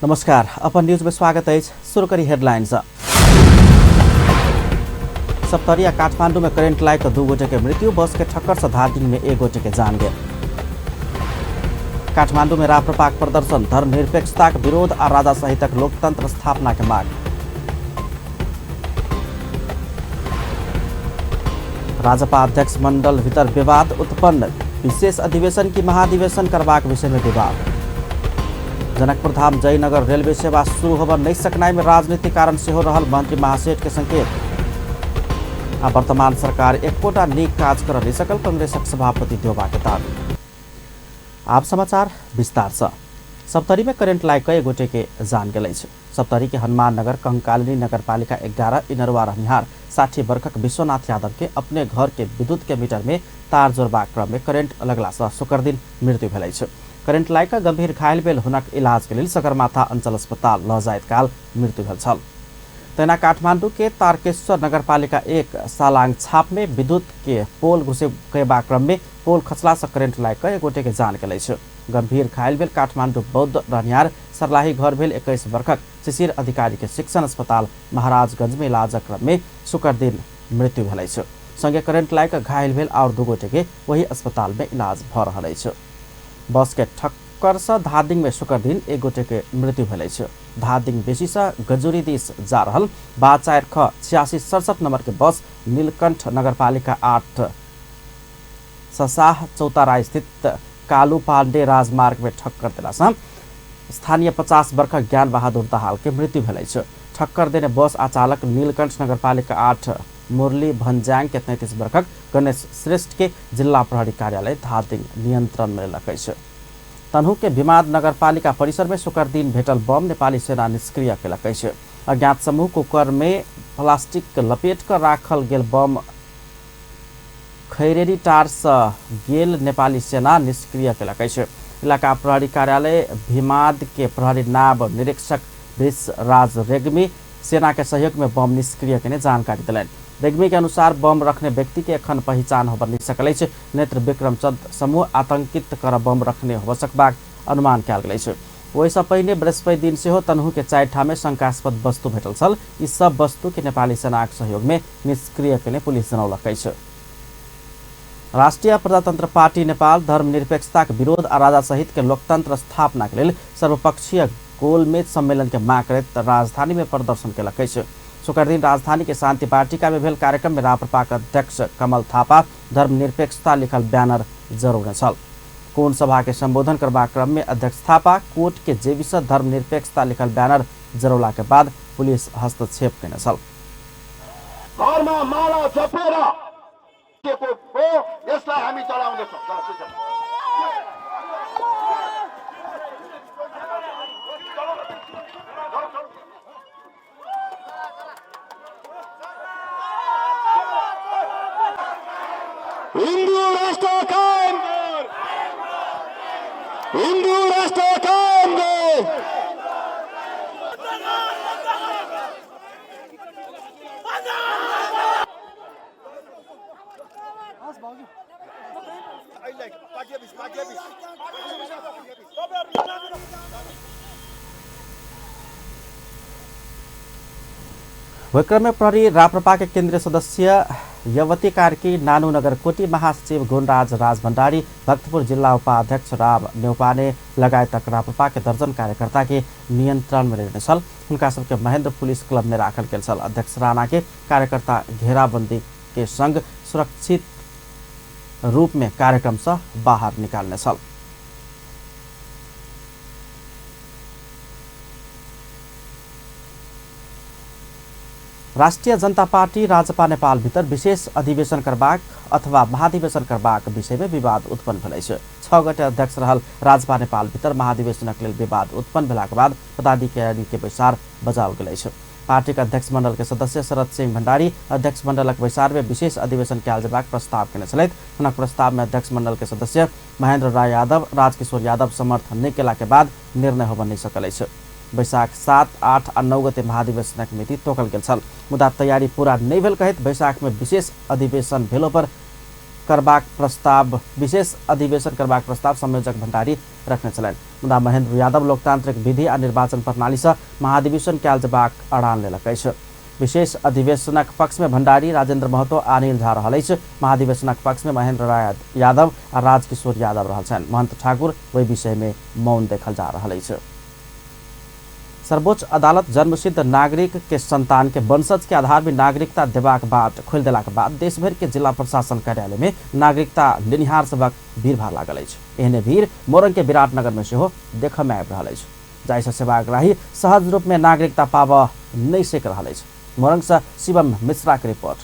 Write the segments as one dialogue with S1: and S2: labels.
S1: नमस्कार, अपन न्यूज में स्वागत है। शुरू करी हेडलाइंस। सप्तरी आ काठमांडू में करेंट लाग 2 गोटे के मृत्यु, बस के ठक्कर से धादिङ में 1 गोटे के जान गेल। काठमांडू में राप्रपाक प्रदर्शन, धर्मनिरपेक्षता के विरोध आ राजा सहितक लोकतंत्र स्थापना के मांग। राजपा अध्यक्ष मंडल भीतर विवाद उत्पन्न, विशेष अधिवेशन की महाधिवेशन करबाक विषय में विवाद। जनकपुर धाम जयनगर रेलवे सेवा शुरू होबय नहीं सकनाई में राजनीतिक कारण सेहो रहल मंत्री महासेठ के संकेत। आ वर्तमान सरकार एकोटा नीक काज कर नहीं सकल, कांग्रेसक सभापति देउबा के दावी। आप समाचार विस्तार से। सप्तरी में करेंट लाग कऽ 1 गोटे के जान गेल अछि। सप्तरी के हनुमान नगर कंकालिनी नगरपालिका 11 इनरवा रहनिहार 60 वर्षक विश्वनाथ यादव के अपने घर के विद्युत के मीटर में तार जोड़बाक क्रम में करेंट लगला से शुक्र दिन मृत्यु भेल अछि। करेंट लाग कऽ गंभीर घायल भेल हुनक इलाज के लेल सगरमाथा अंचल अस्पताल लऽ जाइत काल मृत्यु भेल छल। तहिना काठमांडू के तारकेश्वर नगरपालिका 1 सालांग छाप में विद्युत के पोल घुसेबाक क्रम में पोल खसला से करेंट लाग कऽ 1 गोटे के जान गेल अछि। गंभीर घायल भेल काठमांडू बौद्ध रहनिहार सर्लाही घर भेल 21 वर्षक शिशिर अधिकारी के शिक्षण अस्पताल महाराजगंज में इलाजक क्रम में शुक्र दिन मृत्यु भेल अछि। संगे करेंट लाग कऽ घायल भेल और 2 गोटे के वही अस्पताल में इलाज भऽ रहल अछि। बस के ठक्कर से धादिङ में शुक्र दिन 1 गोटे के मृत्यु भेल अछि। धादिङ बेसी से गजुरी दिस जा रहल बा 4 ख 8667 नंबर के बस नीलकंठ नगरपालिका 8 ससाह चौतारा स्थित कालू पांडे राजमार्ग में ठक्कर देला से स्थानीय 50 वर्षक ज्ञान बहादुर दाहाल के मृत्यु भेल अछि। ठक्कर देने बस आ चालक नीलकंठ नगरपालिका 8 मुरली भन्ज्याङ के 33 वर्षक गणेश श्रेष्ठ के जिल्ला प्रहरी कार्यालय धादिङ नियंत्रण में लेलक अछि। तनहु के भीमाद नगरपालिका परिसर में शुक्र दिन भेटल बम नेपाली सेना निष्क्रिय केलक अछि। अज्ञात समूह कुकर में प्लास्टिक लपेट कर राखल गेल बम खैरेरी टार से गेल नेपाली सेना निष्क्रिय केलक अछि। इलाका प्रहरी कार्यालय भीमाद के प्रहरी नाब निरीक्षक राज रेग्मी सेना के सहयोग में बम निष्क्रिय केने जानकारी देलनि। रेग्मी के अनुसार बम रखने व्यक्ति के एखन पहिचान होबय नहि सकल अछि। नेत्र विक्रम चंद समूह आतंकित कर बम रखने होबय सकबाक अनुमान कयल गेल अछि। ओहिसँ पहिने बृहस्पति दिन सेहो तनहु के 4 ठाम में शंकास्पद वस्तु भेटल छल। ई सब वस्तु के नेपाली सेनाक सहयोग में निष्क्रिय केने पुलिस जनौलक अछि। राष्ट्रिय प्रजातंत्र पार्टी नेपाल धर्मनिरपेक्षता के विरोध आ राजा सहित के लोकतंत्र स्थापना के लेल सर्वपक्षीय गोलमेज सम्मेलन के मांग करैत राजधानी में प्रदर्शन केलक अछि। शुक्र दिन राजधानी के शांति वाटिका में भेल कार्यक्रम में राप्रपाक अध्यक्ष कमल थापा धर्मनिरपेक्षता लिखल बैनर जरौने छल। कोण सभा के संबोधन करबाक क्रम में अध्यक्ष थापा कोर्ट के जेबी से धर्मनिरपेक्षता लिखल बैनर जरौला के बाद पुलिस हस्तक्षेप केने छल।
S2: घरमा माला जपेर हो, यसलाई हामी चढाउँदैछौँ। हिन्दू राष्ट्र कायम गर, हिन्दू राष्ट्र कायम गर।
S1: विक्रम में प्रहरी राप्रपा के केंद्रीय सदस्य यवती कार्की, नानु नगरकोटी महासचिव गुणराज राज भण्डारी, भक्तपुर जिल्ला उपाध्यक्ष राम नेउपाने लगायतक राप्रपा के दर्जन कार्यकर्ता के नियंत्रण में लेने छल। हुनका सबके महेंद्र पुलिस क्लब में राखल गेल छल। अध्यक्ष राणा के कार्यकर्ता घेराबंदी के संग सुरक्षित रूप में कार्यक्रम से बाहर निकालने छल। राष्ट्रिय जनता पार्टी राजपा नेपाल भीतर विशेष अधिवेशन करबाक अथवा महाधिवेशन करबाक विषय में विवाद उत्पन्न भेल अछि। 6 गोटे अध्यक्ष रहल राजपा नेपाल भीतर महाधिवेशनक लेल विवाद उत्पन्न भेलाक बाद पदाधिकारी के बैसार बजाओल गेल अछि। पार्टी के अध्यक्ष मंडल के सदस्य शरद सिंह भंडारी अध्यक्ष मंडलक बैसार में विशेष अधिवेशन कयल जेबाक प्रस्ताव केने छलथि। हुनक प्रस्ताव में अध्यक्ष मंडल के सदस्य महेंद्र राय यादव, राजकिशोर यादव समर्थन नहि केला के बाद निर्णय होबय नहि सकल अछि। बैसाख 7, 8 आ 9 गते महाधिवेशनक मिति तोकल गेल छल, मुदा तैयारी पूरा नहि भेल कहैत बैसाख में विशेष अधिवेशन भेलो पर करबाक प्रस्ताव विशेष अधिवेशन करबाक प्रस्ताव संयोजक भण्डारी रखने छलनि। मुदा महेंद्र यादव लोकतांत्रिक विधि आ निर्वाचन प्रणाली से महाधिवेशन कयल जबाक अड़ान लेलक अछि। विशेष अधिवेशनक पक्ष में भण्डारी, राजेंद्र महतो आ अनिल झा रहल अछि। महाधिवेशनक पक्ष में महेंद्र राय यादव आ राजकिशोर यादव रहल छनि। महंत ठाकुर ओहि विषय में मौन देखल जा रहल अछि। सर्वोच्च अदालत जन्मसिद्ध नागरिक के संतान के वंशज के आधार में नागरिकता देबाक बाट खोलि देलाक बाद देशभरि के जिला प्रशासन कार्यालय में नागरिकता लेनिहार सभक भीड़भाड़ लागल अछि। एहने भीड़ मोरंग के विराटनगर में सेहो देखय में आबि रहल अछि, जाहिसँ सेवाग्राही सहज रूप में नागरिकता पाबऽ नहि सकि रहल अछि। मोरंग से शिवम मिश्रा के रिपोर्ट।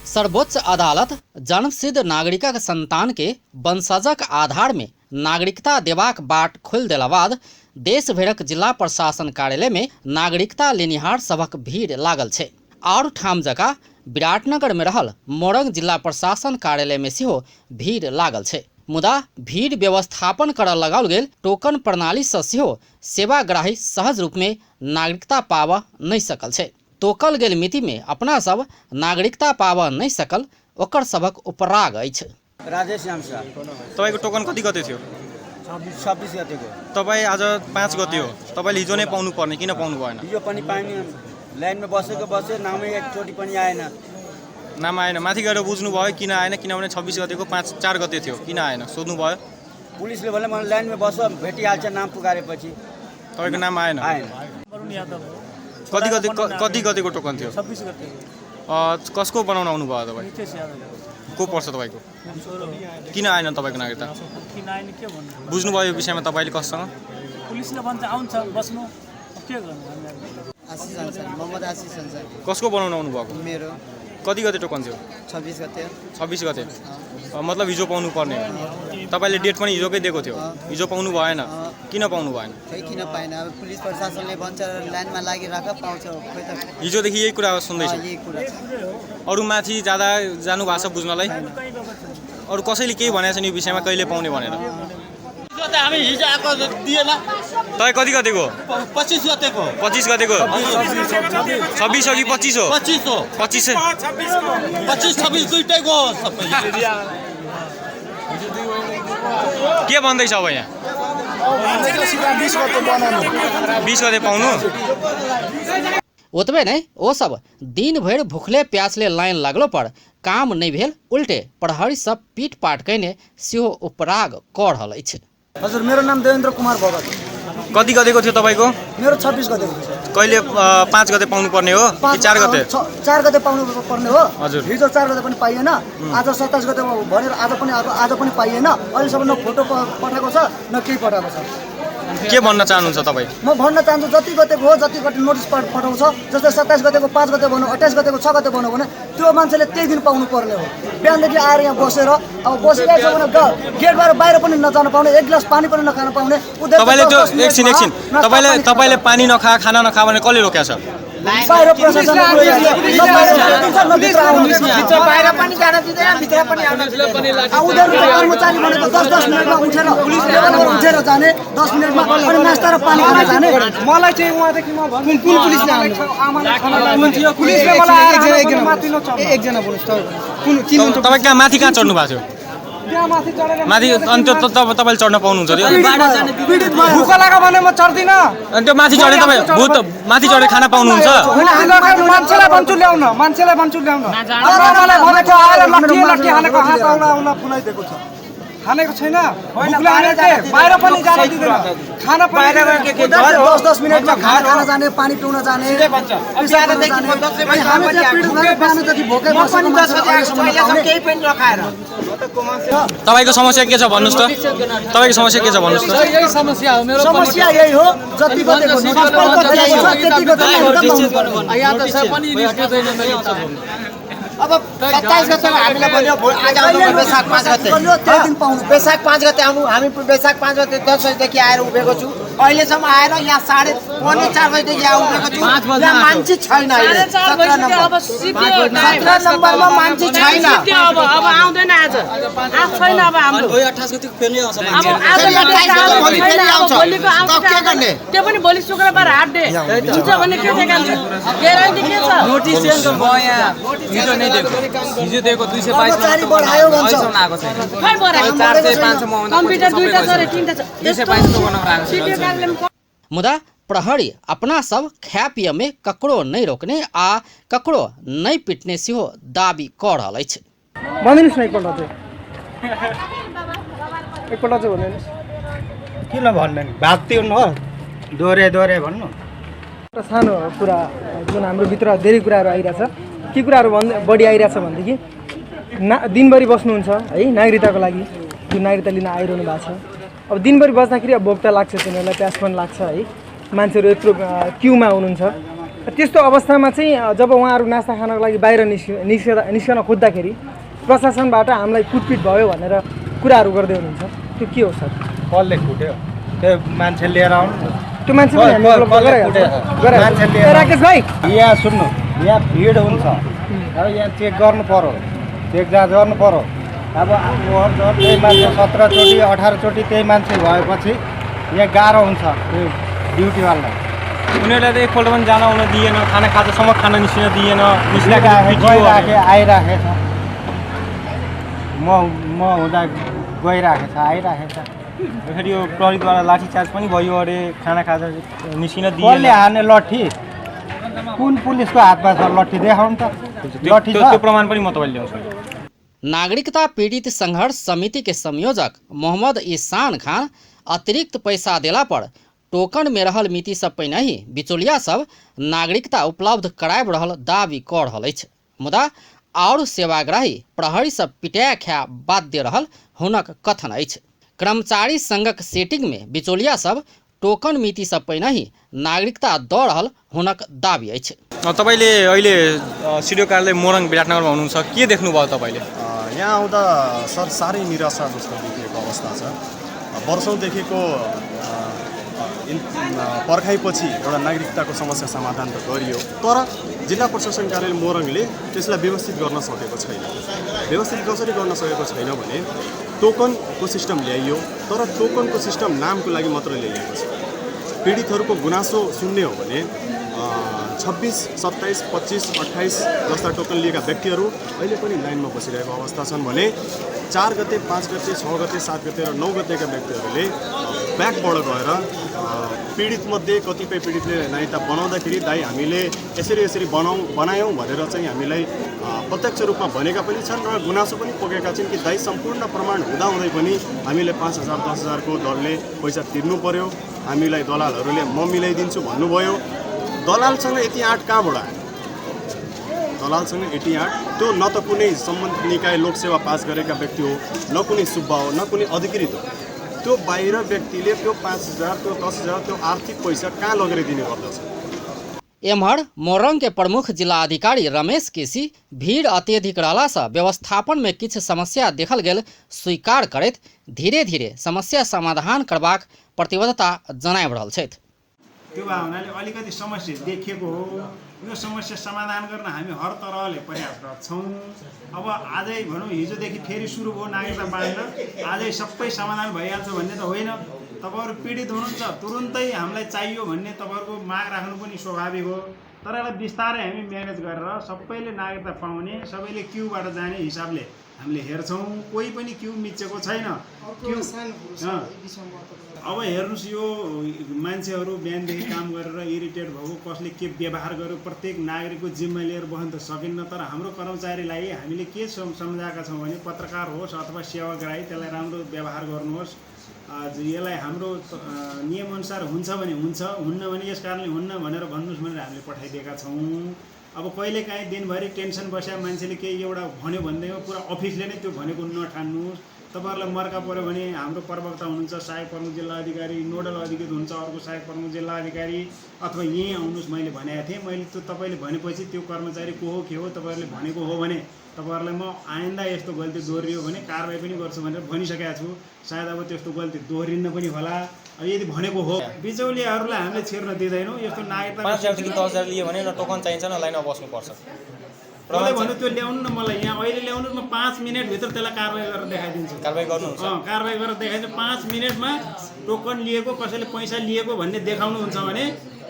S3: सर्वोच्च अदालत जन्मसिद्ध नागरिकक संतान के वंशजक आधार में नागरिकता देबाक बाट खोलि देला बाद देश भरिक जिला प्रशासन कार्यालय में नागरिकता लेनिहार सभक भीड़ लागल छै। और ठाम जकाँ विराटनगर में रहल मोरंग जिला प्रशासन कार्यालय में सेहो भीड़ लागल छै। मुदा भीड़ व्यवस्थापन करऽ लगाओल गेल टोकन प्रणाली से सेहो सेवाग्राही सहज रूप में नागरिकता पाबऽ नहि सकल छै। तोकल गेल मिति में अपना सब नागरिकता पाबऽ नहि सकल ओकर सभक उपराग अछि।
S4: राजेश श्याम शाह।
S5: तपाईँको टोकन कति गते थियो?
S4: 26 गतेको।
S5: तपाईँ आज 5 गते हो, तपाईँले हिजो नै पाउनु पर्ने, किन पाउनु भएन?
S4: हिजो पनि पाइने, लाइनमा बसेको बसे, नामै एकचोटि पनि आएन।
S5: नाम आएन। माथि गएर बुझ्नुभयो किन आएन? किनभने 26 गतेको 4 गते थियो, किन आएन सोध्नुभयो?
S4: पुलिसले भन्यो मलाई लाइनमा बस, भेटिहाल्छ नाम पुकारेपछि।
S5: तपाईँको नाम आएन?
S4: आएन।
S5: कति गते कति गतेको टोकन थियो?
S6: 26 गते।
S5: कसको बनाउन आउनुभयो तपाईँ? को पर्छ तपाईँको? किन आएन तपाईँको नागरिकता?
S6: किन आएन के भन्नु?
S5: बुझ्नुभयो यो विषयमा तपाईँले कससँग?
S6: पुलिसले भन्छ आउँछ बस्नु, के गर्नु?
S7: आशिष अन्सारी, मोहम्मद आशिष अन्सारी।
S5: कसको बनाउन आउनुभएको?
S7: मेरो।
S5: कति गते टोकन थियो?
S7: 26 गते।
S5: 26 गते, मतलब हिजो पाउनु पर्ने हो। तपाईँले डेट पनि हिजोकै दिएको थियो, हिजो पाउनु भएन, किन पाउनु भएन?
S7: खै किन पाएन, अब पुलिस प्रशासनले भन्छ लाइनमा लागिराख पाउँछ। खोइ त
S5: हिजोदेखि यही कुरा सुन्दैछु।
S7: यही कुरा छ।
S5: अरू माथि जाँदा जानु भएको छ बुझ्नलाई? अरू कसैले केही भनेको छैन यो विषयमा कहिले पाउने भनेर?
S8: हामी हिजो आएको दिएन।
S5: तपाईँ कति गतेको?
S8: 25 गतेको।
S5: 25 गतेको? 26 हो कि 25 हो?
S8: 25 हो।
S5: 25
S8: 25 26 दुईटैको हो सबै।
S5: के भन्दैछ अब यहाँ? 20 गते पाउनु।
S3: ओतबे नहि, ओ सब दिन भरि भूखले प्यासले लाइन लागलो पर काम नहि भेल, उल्टे प्रहरी सब पीट पाट कयने सेहो उपराग कऽ रहल अछि।
S9: हजुर, मेरो नाम देवेन्द्र कुमार भगत।
S5: कति गतेको थियो तपाईँको?
S9: मेरो 26 गतेको थियो।
S5: कहिले 5 गते पाउनु पर्ने हो कि 4 गते?
S9: 4 गते पाउनु पर्ने हो।
S5: हजुर।
S9: हिजो 4 गते पनि पाइएन, आज 27 गते भनेर आज पनि पाइएन। अहिलेसम्म न फोटो पठाएको छ न केही पठाएको छ।
S5: के भन्न चाहनुहुन्छ तपाईँ?
S9: म भन्न चाहन्छु जति गतेको हो जति गते नोटिस पठाउँछ, जस्तै 27 गतेको 5 गते भनौँ, 28 गतेको 6 गते भनौँ भने त्यो मान्छेले त्यही दिन पाउनु पर्ने हो। बिहानदेखि आएर यहाँ बसेर अब बसिरहेको छ भने गेटबाट बाहिर पनि नजान पाउने, एक गिलास पानी पनि नखान पाउने।
S5: तपाईँले त्यो एकछिन एकछिन तपाईँले पानी नखा खाना नखा भने कसले रोकेको छ?
S9: बाहिर प्रशासनले
S7: बाहिर पनि जान दिँदैन, भित्र पनि आउन दिँदैन।
S9: उनीहरू त कर्मचारी भनेको 10-10 मिनटमा उठेर उठेर जाने, 10 मिनटमा अनि नास्ता र पानी खान जाने।
S10: मलाई चाहिँ उहाँदेखि म भन्छु,
S7: कुन पुलिसले
S10: पुलिसले मलाई
S7: एकजना बोल्नुहोस्।
S5: तपाईँ कहाँ माथि कहाँ चढ्नु भएको थियो? माथि। अनि त्यो तपाईँले चढ्न पाउनुहुन्छ?
S10: भूख लाग्यो भने म चढ्दिनँ।
S5: अनि त्यो माथि चढे तपाईँ भूत माथि चढे खाना पाउनुहुन्छ?
S10: मान्छेलाई भन्छु ल्याउन, मान्छेलाई भन्छु ल्याउन। मलाई भनेको आएर लट्ठी लट्ठी हानेको, हात औँला औँला फुलाइदिएको छ, हानेको छैन। भुकले हानेको, बाहिर पनि जान दिँदैन, खाना पनि
S9: 10-10 मिनटमा खाना खान जाने, पानी पिउन जाने।
S5: तपाईँको समस्या के छ भन्नुहोस् त? तपाईँको समस्या के छ भन्नुहोस् त?
S9: समस्या यही हो, जति गतेको नोटिस त्यति गते
S7: अब 27 गते हामीलाई भन्यो आज आउनु, वैशाख 5 गते, वैशाख 5 गते आउनु। हामी वैशाख 5 गते 10 बजीदेखि आएर उभिएको छु, अहिलेसम्म आएर यहाँ 3:45 बजीदेखि आएर उभिएको छु। यहाँ मान्छे छैन अहिले। 17 नम्बरमा मान्छे छैन।
S11: छ। आज छैन अब हाम्रो।
S4: 28 गते फेरि आउँछ
S11: अब आज भोलिको आउँछ त्यो पनि भोलि शुक्रबार हाफ डे हुन्छ भन्ने के ठेगान छ? ग्यारेन्टी के छ?
S12: नोटिस चेन्ज भयो यहाँ हिजो नै दिएको, हिजो दिएको 222
S9: बढायो भन्छ,
S12: आएको छैन।
S11: खै बढायो?
S12: 400 500 म
S11: कम्प्युटर दुईटा छ रे तीनटा छ,
S12: 222 टोकन आएको छ।
S3: मुदा प्रहरी अपना सब खाय पिय में ककरो नहीं रोकने आ ककरो नहीं पिटने सेहो दाबी क रहल अछि।
S10: भनिदिनुहोस् न एकपल्ट चाहिँ, एकपल्ट चाहिँ भनिदिनुहोस्।
S13: किन भन्नु नि, भात तिर्नु हो, दोहोरे दोहोरे भन्नु।
S10: एउटा सानो कुरा जुन हाम्रो भित्र धेरै कुराहरू आइरहेछ, के कुराहरू बढी आइरहेछ भनेदेखि दिनभरि बस्नुहुन्छ है नागरिकताको लागि, जुन नागरिकता लिन आइरहनु भएको छ। अब दिनभरि बस्दाखेरि अब भोक त लाग्छ तिनीहरूलाई, प्यास पनि लाग्छ है, मान्छेहरू यत्रो क्युमा हुनुहुन्छ। त्यस्तो अवस्थामा चाहिँ जब उहाँहरू नास्ता खानको लागि बाहिर निस्कन खोज्दाखेरि प्रशासनबाट हामीलाई कुटपिट भयो भनेर कुराहरू गर्दै हुनुहुन्छ, त्यो के हो सर?
S13: कसले कुट्यो? त्यो मान्छे लिएर आउनु,
S10: त्यो मान्छे पनि हामी उपलब्ध गराइहाल्छौँ। राकेश भाइ
S13: यहाँ सुन्नु, यहाँ भिड हुन्छ, अब यहाँ चेक गर्नु पर्यो, चेक जाँच गर्नु पर्यो। अब त्यही मान्छे 17 चोटि 18 चोटि त्यही मान्छे भएपछि यहाँ गाह्रो हुन्छ त्यो ड्युटीवालालाई।
S5: उनीहरूलाई त एकपल्ट पनि जान आउन दिएन, खाना खाजासम्म खाना निस्किन दिएन,
S13: गइराखे आइराखेछ, म हुँदा गइराखेछ आइराखेछ।
S5: फेरि यो प्रहरीद्वारा लाठीचार्ज पनि भयो अरे, खाना खाजा निस्किन दिएन।
S13: कसले हाने लट्ठी? कुन पुलिसको हातमा छ लट्ठी? देखाउनु त लट्ठी छ,
S5: त्यो प्रमाण पनि म तपाईँले ल्याउँछु।
S3: नागरिकता पीड़ित संघर्ष समिति के संयोजक मोहम्मद ईशान खान अतिरिक्त पैसा देला पर टोकन में रहल मिति सब पहिनहि बिचौलिया सब नागरिकता उपलब्ध कराबि रहल दावी क रहल अछि। मुदा और सेवाग्राही प्रहरी सब पिटाय खाय बाध्य रहल हुनक कथन अछि। कर्मचारी संघक सेटिंग में बिचौलिया सब टोकन मिति सब पहिनहि नागरिकता द रहल हुनक दावी अछि।
S5: तपाईँले अहिले सिडिओ कार्यालय मोरङ विराटनगरमा हुनुहुन्छ, के देख्नुभयो तपाईँले?
S14: यहाँ आउँदा सर साह्रै निराशा जस्तो देखिएको अवस्था छ। वर्षौँदेखिको पर्खाइपछि एउटा नागरिकताको समस्या समाधान त गरियो, तर जिल्ला प्रशासन कार्यालय मोरङले त्यसलाई व्यवस्थित गर्न सकेको छैन। व्यवस्थित कसरी गर्न सकेको छैन भने टोकनको सिस्टम ल्याइयो, तर टोकनको सिस्टम नामको लागि मात्र ल्याइएको छ। पीडितहरूको गुनासो सुन्ने हो भने 26, 27, 25, 28 जस्ता टोकन लिएका व्यक्तिहरू अहिले पनि लाइनमा बसिरहेको अवस्था छन् भने 4 गते, 5 गते, 6 गते, 7 गते र 9 गतेका व्यक्तिहरूले ब्याकबाट गएर पीडितमध्ये कतिपय पीडितले नागरिकता बनाउँदाखेरि दाइ हामीले यसरी यसरी बनायौँ भनेर चाहिँ हामीलाई प्रत्यक्ष रूपमा भनेका पनि छन् र गुनासो पनि पोखेका छन् कि दाइ सम्पूर्ण प्रमाण हुँदाहुँदै पनि हामीले 5,000 10,000को दरले पैसा तिर्नु पर्यो, हामीलाई दलालहरूले म मिलाइदिन्छु भन्नुभयो। दलालसँग यति आँट कहाँबाट आयो? दलालसँग यति आँट त्यो न त कुनै सम्बन्धित निकाय लोकसेवा पास गरेका व्यक्ति हो, न कुनै सुब्बा हो, न कुनै अधिकृत हो। त्यो बाहिर व्यक्तिले त्यो 5,000, त्यो 10,000, त्यो आर्थिक पैसा कहाँ लगेर दिने गर्दछ?
S3: एम्हर मोरंग के प्रमुख जिला अधिकारी रमेश केसी भीड़ अत्यधिक रहला से व्यवस्थापन में किछु समस्या देखल गेल स्वीकार करैत धीरे धीरे समस्या समाधान करबाक प्रतिबद्धता जनाबि रहल छथि।
S15: त्यो भए हुनाले अलिकति समस्या देखिएको हो, यो समस्या समाधान गर्न हामी हर तरहले प्रयासरत छौँ। अब आजै भनौँ हिजोदेखि फेरि सुरु भयो नागरिकता बाँड्न, आजै सबै समाधान भइहाल्छ भन्ने त होइन। तपाईँहरू पीडित हुनुहुन्छ, तुरुन्तै हामीलाई चाहियो भन्ने तपाईँहरूको माग राख्नु पनि स्वाभाविक हो, तर यसलाई बिस्तारै हामी म्यानेज गरेर सबैले नागरिकता पाउने, सबैले क्युबाट जाने हिसाबले हामीले हेर्छौँ। कोही पनि क्यु मिचेको छैन। क्यु अब हेर्नुहोस्, यो मान्छेहरू बिहानदेखि काम गरेर इरिटेट भएको, कसले के व्यवहार गर्यो, प्रत्येक नागरिकको जिम्मा लिएर बस्न त सकिन्न। तर हाम्रो कर्मचारीलाई हामीले के सम्झाएका छौँ भने पत्रकार होस् अथवा सेवाग्राही, त्यसलाई राम्रो व्यवहार गर्नुहोस्। यसलाई हाम्रो नियमअनुसार हुन्छ भने हुन्छ, हुन्न भने यस कारणले हुन्न भनेर भन्नुहोस् भनेर हामीले पठाइदिएका छौँ। अब कहिलेकाहीँ दिनभरि टेन्सन बस्या मान्छेले केही एउटा भन्यो भन्दैमा पुरा अफिसले नै त्यो भनेको नठान्नुहोस्। तपाईँहरूलाई मर्का पऱ्यो भने हाम्रो प्रवक्ता हुनुहुन्छ सहायक प्रमुख जिल्ला अधिकारी, नोडल अधिकृत हुन्छ अर्को सहायक प्रमुख जिल्ला अधिकारी, अथवा यहीँ आउनुहोस् मैले भनेको थिएँ। मैले त्यो तपाईँले भनेपछि त्यो कर्मचारी को हो के हो तपाईँहरूले भनेको हो भने तपाईँहरूलाई म आइन्दा यस्तो गल्ती दोहोरियो भने कारवाही पनि गर्छु भनेर भनिसकेको छु। सायद अब त्यस्तो गल्ती दोहोरिन्न पनि होला। अब यदि भनेको हो, बिचौलियाहरूलाई हामीले छिर्न दिँदैनौँ। यस्तो नागरिकता
S5: 5,000 देखि 10,000 लियो भने न टोकन चाहिन्छ न लाइनमा बस्नुपर्छ।
S15: कसले भन्यो त्यो ल्याउनु न मलाई यहाँ अहिले ल्याउनु, म 5 मिनटभित्र त्यसलाई कारवाही गरेर देखाइदिन्छु।
S5: कारवाही गर्नुहुन्छ?
S15: कारवाही गरेर देखाइदिन्छु। 5 मिनटमा टोकन लिएको, कसैले पैसा लिएको भन्ने देखाउनुहुन्छ भने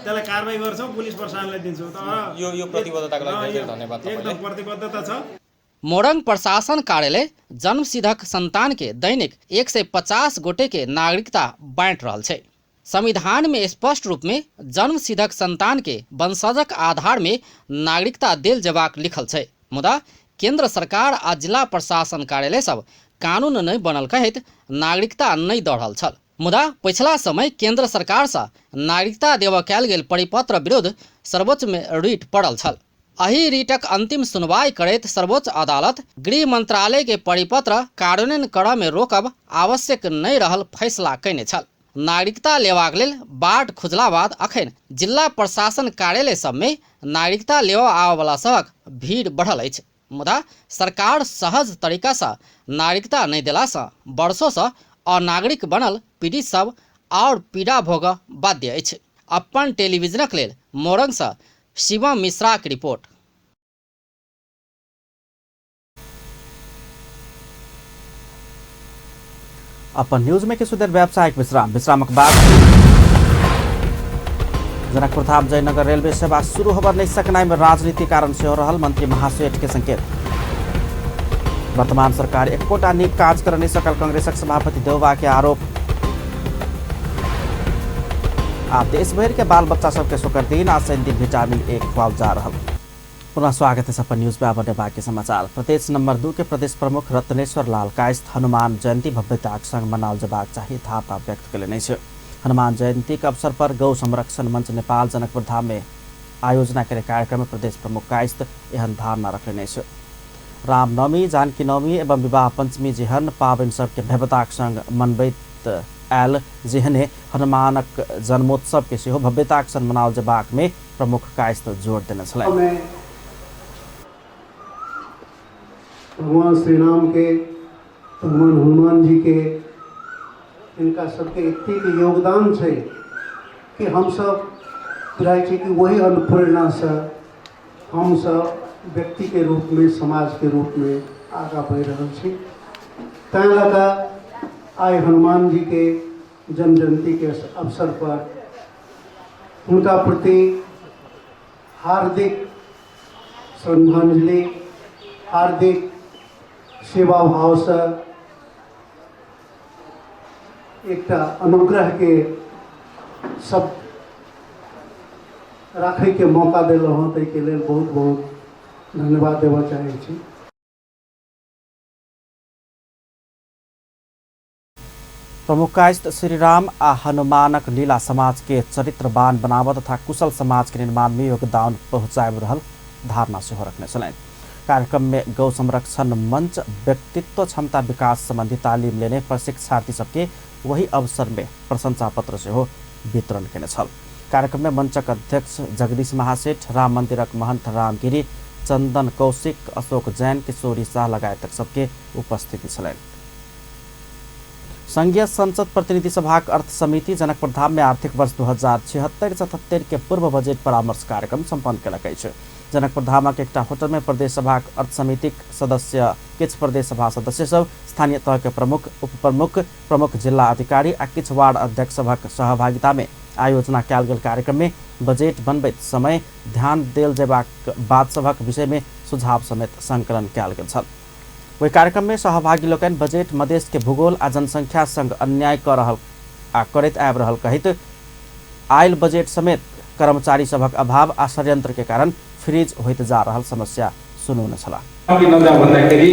S15: त्यसलाई कारवाही गर्छौँ, पुलिस प्रशासनलाई दिन्छौँ। तर
S5: यो यो प्रतिबद्धताको लागि धेरै धन्यवाद।
S15: एकदम प्रतिबद्धता छ।
S3: मोरङ प्रशासन कार्यालय जन्मसिद्धक संतान के दैनिक 150 गोटे के नागरिकता बाँट रहल छै। संविधान में स्पष्ट रूप में जन्मसिद्धक संतान के वंशजक आधार में नागरिकता देल जेबाक लिखल छै, मुदा केंद्र सरकार आ जिला प्रशासन कार्यालय सब कानून नहीं बनल कहैत नागरिकता नहीं दऽ रहल छल। मुदा पछिला समय केंद्र सरकार से नागरिकता देबऽ कयल गेल परिपत्र विरुद्ध सर्वोच्च में रिट पड़ल छल। एहि रिटक अंतिम सुनवाई करैत सर्वोच्च अदालत गृह मंत्रालय के परिपत्र कार्यान्वयन करऽ में रोकब आवश्यक नहीं रहल फैसला कयने छल। नागरिकता लेबाक लेल बाट खुजला बाद अखन जिला प्रशासन कार्यालय सब में नागरिकता लेबऽ आबयवला सभक भीड़ बढ़ल अछि, मुदा सरकार सहज तरीका से नागरिकता नहीं देला से वर्षों से अनागरिक बनल पीड़ित सब और पीड़ा भोगऽ बाध्य अछि। अपन टेलीविजनक लेल मोरंग से शिवम मिश्रा की रिपोर्ट।
S1: अपन न्यूज में किछु देर व्यावसायिक विश्राम, विश्रामक बाद जनकपुर धाम जयनगर रेलवे सेवा शुरू होबऽ नहीं सकनाइ में राजनीति कारण सेहो रहल मंत्री महासेठ के संकेत। वर्तमान सरकार एकोटा नीक काज कर नहीं सकल कांग्रेसक सभापति देउबा के आरोप। आ देश भरि के बाल बच्चा सबके शुक्र दिन आ शनि दिन विटामिन ए खुआओल जा रहल। पुनः स्वागत है अपन न्यूज में। आब बाकी समाचार। प्रदेश नंबर 2 के प्रदेश प्रमुख रत्नेश्वर लाल कायस्थ हनुमान जयंती भव्यताक संग मनाओल जेबाक चाही धारणा व्यक्त कयलनि अछि। हनुमान जयंती के अवसर पर गौ संरक्षण मंच नेपाल जनकपुर धाम में आयोजना करे कार्यक्रम में प्रदेश प्रमुख कायस्थ एहन धारणा रखलनि अछि। रामनवमी, जानकी नवमी एवं विवाह पंचमी जेहन पाबनि सबके भव्यताक संग मनबैत आयल जेहने हनुमानक जन्मोत्सव के सेहो भव्यताक संग मनाओल जेबाक में प्रमुख कायस्थ जोड़ देने छलनि।
S13: भगवान श्री राम के, भगवान हनुमान जी के, इनका सबके एतेक योगदान छै कि हम सब बुझाइ छै कि वही अनुप्रेरणा से हम सब व्यक्ति के रूप में, समाज के रूप में आगाँ बढ़ि रहल छी। तैं लऽ कऽ आइ हनुमान जी के जन्म जयंती के अवसर पर हुनका प्रति हार्दिक श्रद्धांजलि, हार्दिक सेवा भाव से एकटा अनुग्रह के सब राखै के मौका देलहुँ हँ, ताहिके लेल बहुत बहुत धन्यवाद देबऽ चाहै छी।
S1: प्रमुख कायस्थ श्रीराम आ हनुमानक लीला समाज के चरित्रवान बनाबऽ तथा कुशल समाज के निर्माण में योगदान पहुँचाबि रहल धारणा सेहो रखने छलनि। कार्यक्रम में गौ संरक्षण मंच व्यक्तित्व क्षमता विकास संबंधी तालीम लेने प्रशिक्षार्थी सबके वही अवसर में प्रशंसा पत्र सेहो वितरण केने छल। कार्यक्रम में मंचक अध्यक्ष जगदीश महासेठ, राम मंदिरक महंत रामगिरी, चंदन कौशिक, अशोक जैन, किशोरी शाह लगायतक सबके उपस्थिति छलनि। संघीय संसद प्रतिनिधि सभाक अर्थ समिति जनकपुर धाम में आर्थिक वर्ष 2076-77 के पूर्व बजट परामर्श कार्यक्रम सम्पन्न केलक अछि। जनकपुर धामक एकटा होटल में प्रदेश सभाक अर्थ समितिक सदस्य, किछु प्रदेश सभा सदस्य सब, स्थानीय तह के प्रमुख, उपप्रमुख, प्रमुख जिला अधिकारी आ किछु वार्ड अध्यक्ष सभक सहभागिता में आयोजना कयल गेल कार्यक्रम में बजट बनबैत समय ध्यान देल जेबाक बात सभक विषय में सुझाव समेत संकलन कयल गेल छल। ओहि कार्यक्रम में सहभागी लोकनि बजट मधेश के भूगोल आ जनसंख्या संग अन्याय कऽ रहल आ करैत आबि रहल कहैत आयल बजट समेत कर्मचारी सभक अभाव आ षड्यंत्र के कारण फ्रीज होइत जा रहल समस्या सुनौने छलाह।
S16: भन्दाखेरि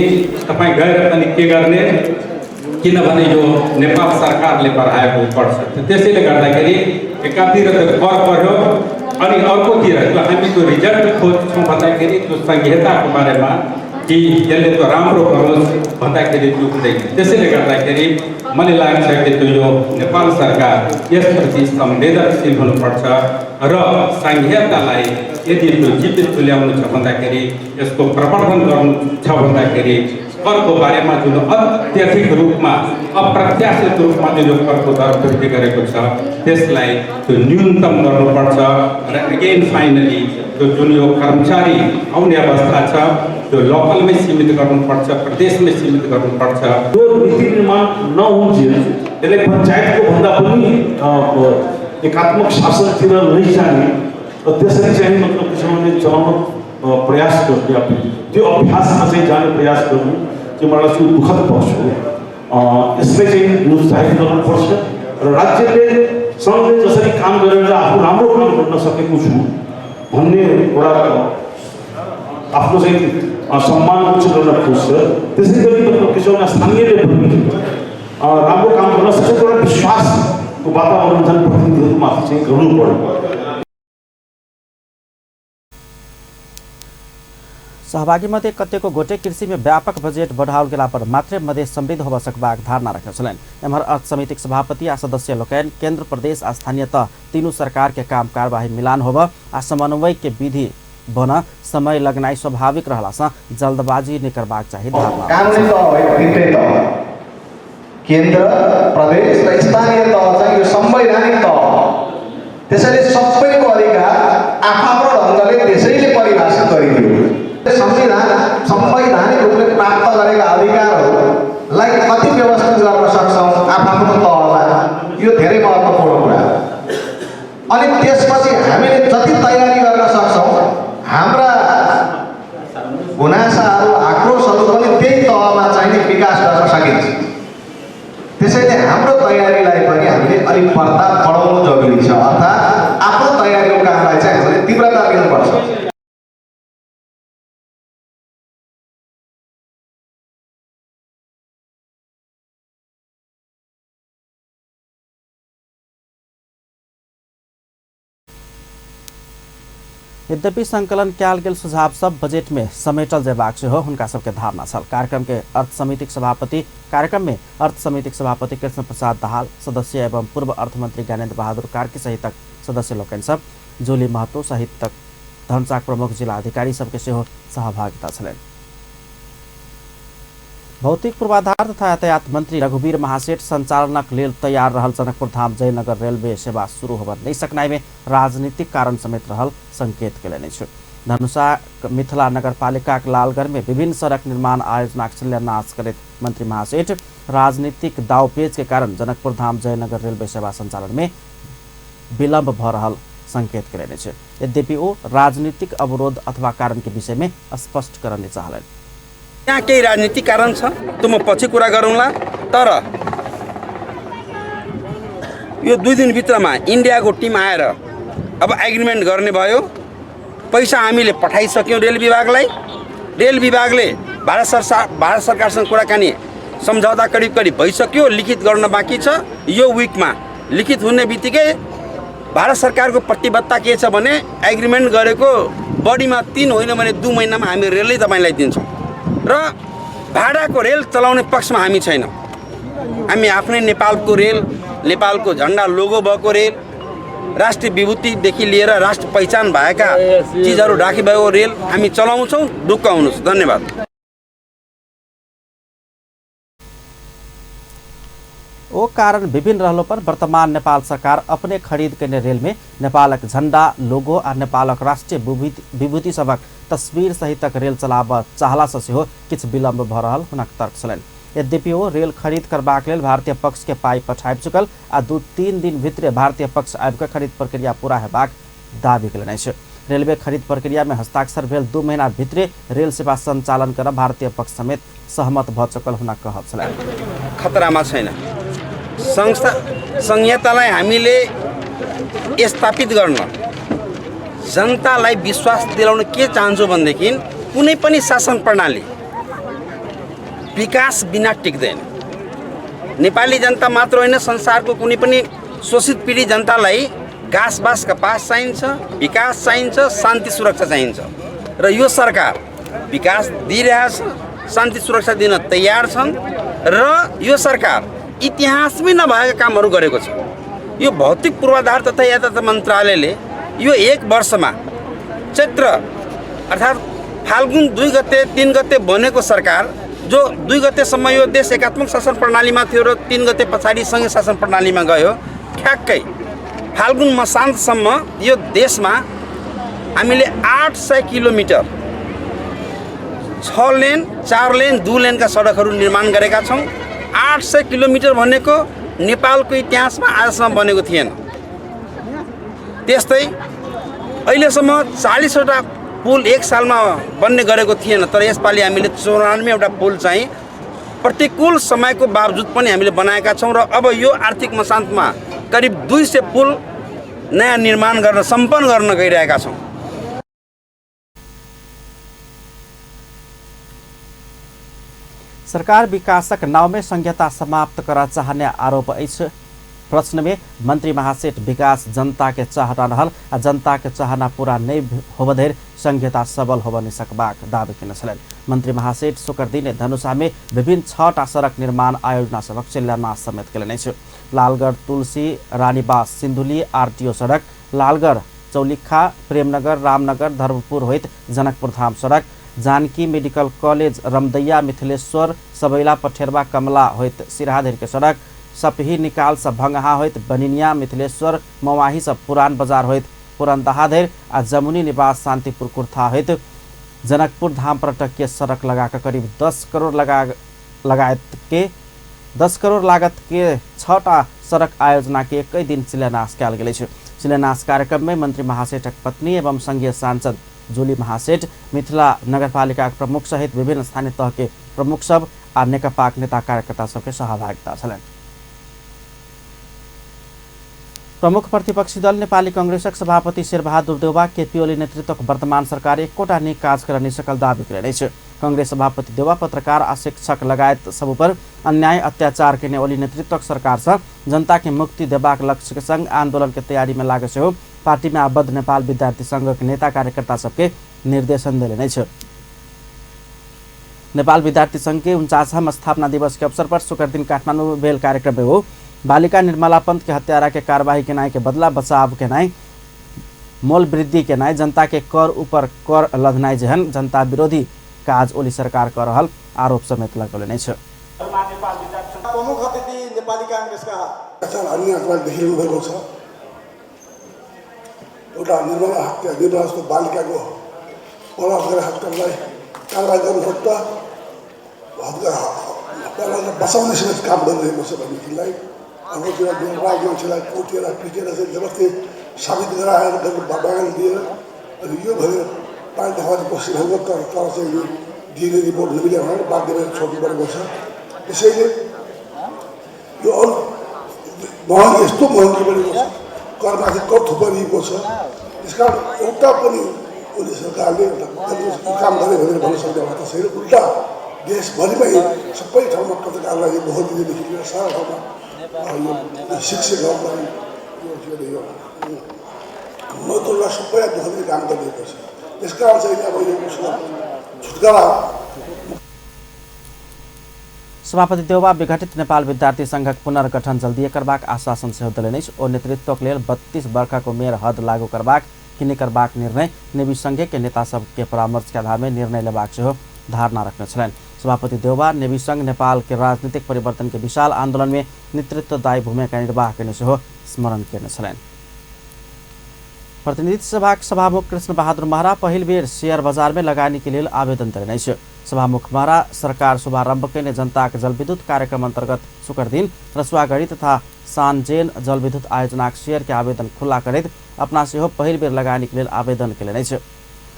S16: तपाईँ गएर पनि के गर्ने, किनभने यो नेपाल सरकारले बढाएको कर छ। त्यसैले गर्दाखेरि एकातिर त कर बढ्यो अनि अर्कोतिर त्यो हामी त्यो रिजल्ट खोज्छौँ भन्दाखेरि त्यो संहिताको बारेमा कि यसले त्यो राम्रो गरोस् भन्दाखेरि त्यो हुँदैन। त्यसैले गर्दाखेरि मलाई लाग्छ कि त्यो यो नेपाल सरकार यसप्रति संवेदनशील हुनुपर्छ र संहितालाई यदि त्यो जीवित तुल्याउनु छ भन्दाखेरि, यसको प्रवर्धन गर्नु छ भन्दाखेरि करको बारेमा जुन अत्यधिक रूपमा अप्रत्याशित रूपमा जुन यो करको दर वृद्धि गरेको छ त्यसलाई त्यो न्यूनतम गर्नुपर्छ र अगेन फाइनली त्यो जुन यो कर्मचारी आउने अवस्था छ त्यो लोकलमै सीमित गर्नुपर्छ, प्रदेशमै सीमित गर्नुपर्छ।
S17: त्यो नीति निर्माण नहुन्जेल त्यसलाई पञ्चायतको भन्दा पनि एकात्मक शासनतिर लैजाने र त्यसरी चाहिँ मतलब के छ भने चलाउन प्रयास गर्ने, त्यो अभ्यासमा चाहिँ जाने प्रयास गर्नु चाहिँ मलाई लाग्छ दुःखद पक्ष हो। यसलाई चाहिँ निरुत्साहित गर्नुपर्छ र राज्यले सङ्घले जसरी काम गरेर आफू राम्रो काम गर्न सकेको छु भन्ने एउटा आफ्नो चाहिँ सम्मान उच्च गर्न खोज्छ, त्यसै गरी मतलब के छ भने स्थानीयले पनि राम्रो काम गर्न सक्छ, एउटा विश्वासको वातावरण जनप्रतिनिधिहरूमाथि चाहिँ गर्नु पर्यो।
S1: सहभागी मध्ये कतेको गोटे कृषि में व्यापक बजेट बढ़ाओल गेला पर मात्रे मधेश समृद्ध होबय सकबाक धारणा रखने छलनि। एम्हर अर्थ समितिक सभापति आ सदस्य लोकनि केंद्र, प्रदेश आ स्थानीय तह तीनू सरकार के काम कार्यवाही मिलान होबय आ समन्वय के विधि बन समय लगनाइ स्वाभाविक रहला सँ जल्दबाजी नहि करबाक चाही धारणा।
S18: कानुनी तह होइन, तिनटै तह, केन्द्र, प्रदेश र स्थानीय तह चाहिँ यो संवैधानिक तह हो। त्यसैले सबैको अधिकार आफ्नो ढङ्गले त्यसैले परिभाषित गरिदियो। संविधान संवैधानिक रूपले प्राप्त गरेका अधिकारहरूलाई कति व्यवस्थित गर्न सक्छौँ आफ्नो तहमा, यो धेरै महत्त्वपूर्ण कुरा हो। अनि त्यसपछि हामीले जति तयारी गर्न सक्छौँ, हाम्रा गुनासाहरू, आक्रोशहरू पनि त्यही तहमा चाहिँ विकास गर्न सकिन्छ। त्यसैले हाम्रो तयारीलाई पनि हामीले अलिक प्रताप बढाउनु जरुरी छ, अर्थात् आफ्नो तयारीको कामलाई चाहिँ हामीले तीव्रता दिनुपर्छ।
S1: यद्यपि संकलन कयल गेल सुझाव सब बजट में समेटल जेबाक सेहो हुनका सबके धारणा छल। कार्यक्रम में अर्थ समितिक सभापति कृष्ण प्रसाद दाहाल, सदस्य एवं पूर्व अर्थमंत्री ज्ञानेन्द्र बहादुर कार्की सहितक सदस्य लोकनि सब, जोली महतो सहितक धनुषाक प्रमुख जिला अधिकारी सबके सेहो सहभागिता छलनि। भौतिक पूर्वाधार तथा यातायात मंत्री रघुवीर महासेठ संचालनक लेल तैयार रहल जनकपुर धाम जयनगर रेलवे सेवा शुरू होबय नहि सकनाइ में राजनीतिक कारण समेत रहल संकेत केलनि अछि। धनुषा मिथिला नगरपालिकाक लालगढ़ में विभिन्न सड़क निर्माण आयोजनाक शिलान्यास करैत मंत्री महासेठ राजनीतिक दावपेच के कारण जनकपुर धाम जयनगर रेलवे सेवा संचालन में विलम्ब भ रहल संकेत केलनि अछि। यद्यपि ओ राजनीतिक अवरोध अथवा कारण के विषय में स्पष्ट करने चाहलनि।
S19: यहाँ केही राजनीतिक कारण छ त्यो म पछि कुरा गरौँला, तर यो 2 दिनभित्रमा इन्डियाको टिम आएर अब एग्रिमेन्ट गर्ने भयो। पैसा हामीले पठाइसक्यौँ रेल विभागलाई। रेल विभागले भारत सरकारसँग कुराकानी सम्झौता करिब करिब भइसक्यो, लिखित गर्न बाँकी छ। यो विकमा लिखित हुने बित्तिकै भारत सरकारको प्रतिबद्धता के छ भने एग्रिमेन्ट गरेको बढीमा 3 होइन भने 2 महिनामा हामी रेलै तपाईँलाई दिन्छौँ र भाडाको रेल चलाउने पक्षमा हामी छैनौँ। हामी आफ्नै नेपालको रेल, नेपालको झन्डा लोगो भएको रेल, राष्ट्रिय विभूतिदेखि लिएर राष्ट्र पहिचान भएका चिजहरू राखी भएको रेल हामी चलाउँछौँ। ढुक्क हुनुहोस्। धन्यवाद।
S1: ओ कारण विभिन्न रहलो पर वर्तमान नेपाल सरकार अपने खरीद केने रेल में नेपालक झंडा, लोगो आ नेपालक राष्ट्रिय विभूति सभक तस्वीर सहितक रेल चलाबऽ चाहला सँ सेहो किछु विलम्ब भऽ रहल हुनक तर्क छलनि। यद्यपि ओ रेल खरीद करबाक लेल भारतीय पक्ष के पाई पठाबि चुकल आ 2-3 दिन भितरे भारतीय पक्ष आबि कऽ खरीद प्रक्रिया पूरा हेबाक दावी केलनि अछि। रेलवे खरीद प्रक्रिया में हस्ताक्षर भेल 2 महीना भितरे रेल सेवा संचालन करब भारतीय पक्ष समेत सहमत भऽ चुकल हुनक कहब छलनि।
S19: खतरामा छैन संस्था संहितालाई हामीले स्थापित गर्न, जनतालाई विश्वास दिलाउन के चाहन्छु भनेदेखि कुनै पनि शासन प्रणाली विकास बिना टिक्दैन। नेपाली जनता मात्र होइन, संसारको कुनै पनि शोषित पीडित जनतालाई घाँस बाँस कपास चाहिन्छ, विकास चाहिन्छ, शान्ति सुरक्षा चाहिन्छ र यो सरकार विकास दिइरहेछ, शान्ति सुरक्षा दिन तयार छन् र यो सरकार इतिहासमै नभएका कामहरू गरेको छ। यो भौतिक पूर्वाधार तथा यातायात मन्त्रालयले यो 1 वर्षमा चैत्र अर्थात् फाल्गुन 2 गते 3 गते बनेको सरकार, जो 2 गतेसम्म यो देश एकात्मक शासन प्रणालीमा थियो र 3 गते पछाडि सङ्घीय शासन प्रणालीमा गयो, ठ्याक्कै फाल्गुन मसान्तसम्म यो देशमा हामीले 800 किलोमिटर 6 लेन 4 लेन 2 लेनका सडकहरू निर्माण गरेका छौँ। 800 किलोमिटर भनेको नेपालको इतिहासमा आजसम्म बनेको थिएन। त्यस्तै अहिलेसम्म 40वटा पुल एक सालमा बन्ने गरेको थिएन, तर यसपालि हामीले 94वटा पुल चाहिँ प्रतिकूल समयको बावजुद पनि हामीले बनाएका छौँ र अब यो आर्थिक मसान्तमा करिब 200 पुल नयाँ निर्माण गर्न सम्पन्न गर्न गइरहेका छौँ।
S1: सरकार विकासक नावमे संहिता समाप्त करऽ चाहने आरोप अछि। प्रश्न में मंत्री महासेठ विकास जनता के चाहना रहल आ जनता के चाहना पूरा नहीं होब धरि संहिता सबल होब नहीं सकबाक दावी केने छलनि। मंत्री महासेठ शुक्र दिन धनुषा में विभिन्न 6टा सड़क निर्माण आयोजना सभक शिलान्यास समेत केलनि अछि। लालगढ़ तुलसी रानीबास सिंधुली आरटीओ सड़क, लालगढ़ चौलिखा प्रेमनगर रामनगर धर्मपुर होइत जनकपुर धाम सड़क, जानकी मेडिकल कॉलेज रमदैया मिथिलेश्वर सबैला पठेरवा कमला होइत सिरहा धरि के सड़क, सपही निकाल से भंगहा होइत बनिनिया मिथिलेश्वर मवाही से पुरान बाजार होइत पुरनदहा धरि आ जमुनी निवास शांतिपुर कुर्था होइत जनकपुर धाम पर्यटकीय सड़क लगाकर करीब 10 करोड़ लगायत के 10 करोड़ लागत के 6टा सड़क आयोजना के एक दिन शिलान्यास कयल गेल अछि। शिलान्यास कार्यक्रम में मंत्री महासेठक पत्नी एवं संघीय सांसद जोली महासेठ, मिथिला नगरपालिका प्रमुख सहित विभिन्न स्थानीय तह के प्रमुख सब आ नेकपाक नेता कार्यकर्ता सबके सहभागिता छलनि। प्रमुख प्रतिपक्षी दल नेपाली कांग्रेसक सभापति शेरबहादुर देउवा केपी ओली नेतृत्वक वर्तमान सरकार एकोटा नीक काज कर नहि सकल दावी केलनि अछि। कांग्रेस सभापति देउवा पत्रकार आ शिक्षक लगायत सब पर अन्याय अत्याचार केने ओली नेतृत्वक सरकार से जनता के मुक्ति देबाक लक्ष्य के संग आंदोलन के तैयारी में लागे सेहो पार्टी में आबद्ध नेपाल विद्यार्थी संघक नेता कार्यकर्ता सबके निर्देशन देलनि अछि। नेपाल विद्यार्थी संघ के 49वां स्थापना दिवस के अवसर पर शुक्र दिन काठमाडौँ में भेल कार्यक्रम में हो बालिका निर्मला पंत के हत्यारा के कार्रवाई केनाइ के बदला बचाव केनाइ, मोल वृद्धि केनाइ, जनता के कर ऊपर कर लदनाइ जेहन जनता विरोधी काज ओली सरकार कर रहल आरोप समेत लगौलनि अछि।
S20: प्रमुख अतिथि नेपाली कांग्रेसका देखिरहनु भएको छ। एउटा निर्मला हत्या, निर्मला जस्तो बालिकाको बलात्कार हत्यालाई कारवाही गर्नुपर्छ, हत्यालाई बचाउने समेत काम गरिरहेको छ भनेदेखिलाई अर्कोतिर निर्भया मान्छेलाई कुटेर पिटेर चाहिँ जबरजस्ती साबित गराएर बगान दिएर अनि यो भनेर पानी देखाउने कोसिस भएको तर चाहिँ यो डिएनए रिपोर्ट नमिल्यो भनेर बाध्य भएर छोड्नु परेको छ। त्यसैले यो अरू महँगी यस्तो महँगी बढेको छ, करमाथि कर थुपारिएको छ। त्यसकारण एउटा पनि ओली सरकारले एउटा काम गरे भनेर भन्न सक्ने अवस्था छैन। उल्टा देशभरिमै सबै ठाउँमा पत्रकारलाई दुःख दिनेदेखि लिएर सारा ठाउँमा यो शिक्षकहरूलाई यो के अरे यो मजदुरलाई सबैलाई दुःख दिने काम गरिएको छ। त्यसकारण चाहिँ अब यो छुटकारा।
S1: सभापति देउवा विघटित नेपाल विद्यार्थी संघक पुनर्गठन जल्दिए करबाक आश्वासन सेहो देलनि अछि। ओ नेतृत्वक लेल 32 वर्षक उमेर हद लागू करबाक कि नहि करबाक निर्णय नेवी संघ के नेता सबके परामर्श के आधार में निर्णय लेबाक सेहो धारणा रखने छलनि। सभापति देउवा नेवी संघ नेपाल के राजनीतिक परिवर्तन के विशाल आंदोलन में नेतृत्वदायी भूमिका निर्वाह केने सेहो स्मरण केने छलनि। प्रतिनिधि सभाक सभामुख कृष्ण बहादुर महरा पहिल बेर शेयर बाजार में लगानी के लेल आवेदन देलनि अछि। सभामुख महरा सरकार शुभारंभ केने जनताक जलविद्युत कार्यक्रम अंतर्गत शुक्र दिन रसुवागढ़ी तथा सानजेन जलविद्युत आयोजनाक शेयर के आवेदन खुल्ला करैत अपना सेहो पहिल बेर लगानी के लेल आवेदन केलनि अछि।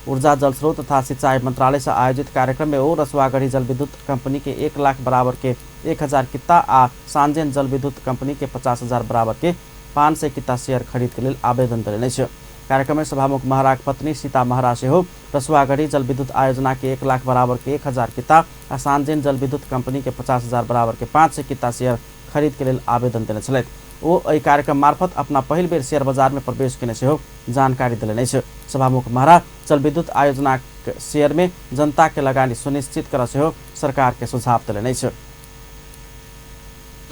S1: ऊर्जा जलस्रोत तथा सिंचाई मंत्रालय से आयोजित कार्यक्रम में ओ रसुवागढ़ी जलविद्युत कंपनी के 1 लाख बराबर के 1000 कित्ता आ सानजेन जलविद्युत कंपनी के 50,000 बराबर के 500 कित्ता शेयर खरीद के लेल आवेदन देलनि अछि। कार्यक्रम में सभामुख महराक पत्नी सीता महरा सेहो रसुवागढ़ी जलविद्युत आयोजना के 1 लाख बराबर के 1000 कित्ता आ सानजेन जलविद्युत कंपनी के 50,000 बराबर के 500 कित्ता शेयर खरीद के लेल आवेदन देने छलथि। ओ एहि कार्यक्रम मार्फत अपना पहिल बेर शेयर बाजार में प्रवेश केने सेहो जानकारी देलनि अछि। सभामुख महरा जलविद्युत आयोजना शेयर में जनता के लगानी सुनिश्चित कर सेहो सरकार के सुझाव देलनि अछि।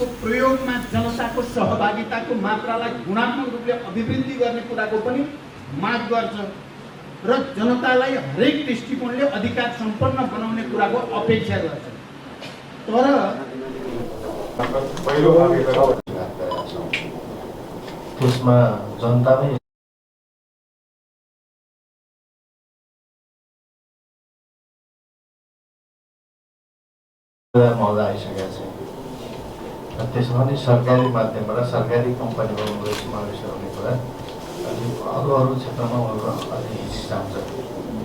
S21: प्रयोगमा जनताको सहभागिताको मात्रालाई गुणात्मक रूपले अभिवृद्धि गर्ने कुराको पनि माग गर्छ र जनतालाई हरेक दृष्टिकोणले अधिकार सम्पन्न बनाउने कुराको अपेक्षा गर्छ। तर
S22: त्यसमा जनता नै
S2: मजा आइसकेको छ। त्यसमा पनि सरकारी माध्यमबाट सरकारी कम्पनीमा उनीहरू समावेश हुने कुरा अलि अरू अरू क्षेत्रमा उनीहरू अलि हिचकिचाउँछ